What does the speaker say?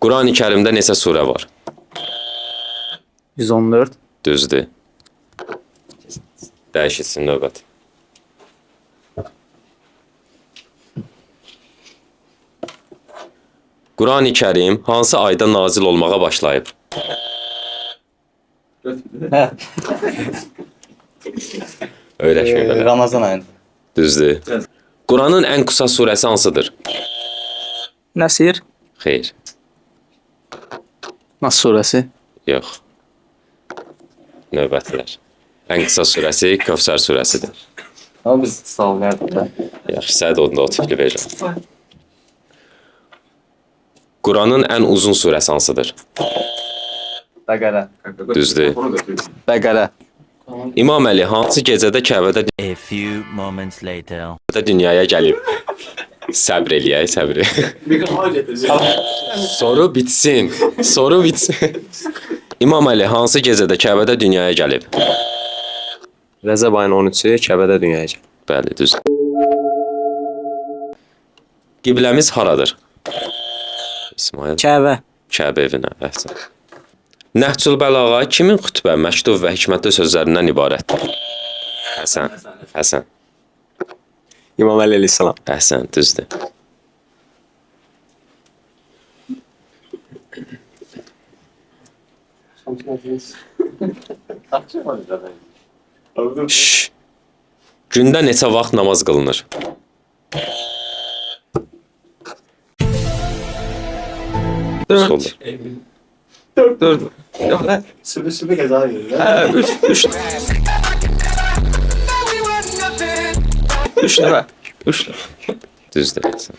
Qurani Kərimdə neçə surə var? 114. Düzdür. Dəyişilsin növbət. Qurani Kərim hansı ayda nazil olmağa başlayıb? Öyrəşmə belə. Ramazan ayında. Düzdür. Quranın ən qısa surəsi hansıdır? Nəsir. Xeyr. Nas surəsi. Yox. Növbətlər. Ən qısa surəsi Kövsər surəsidir. Ama biz sallayardıq da. Yaxşı, sənə də onda o tipli verirəm. Quranın ən uzun surəsi hansıdır? Bəqərə. Düzdür. Bəqərə. İmam Əli hansı gecədə Kəbədə A few moments later. dünyaya gəlib? Səbr eləyək, səbr. Soru bitsin. Soru bitsin. İmam Əli hansı gecədə Kəbədə dünyaya gəlib? Rəcəb ayının 13-ü Kəbədə dünyaya gəlib. Bəli, düz. Qibləmiz haradır? İsmail. Kəbə. Kəbə evinə, əhsən. Nəhcül Bəlağa kimin xütbə, məktub və hikmətli sözlərindən ibarətdir? Həsən. Həsən. İmam Əli əleyhissalam. Əhsən, düzdür. Şşş. Gündə neçə vaxt namaz qılınır? 4. 4. 4. Yox, nə? Sübü qəza verir. Hə, 3 3. 3 dəfə. 3 dəfə. Düzdür. Əhsən.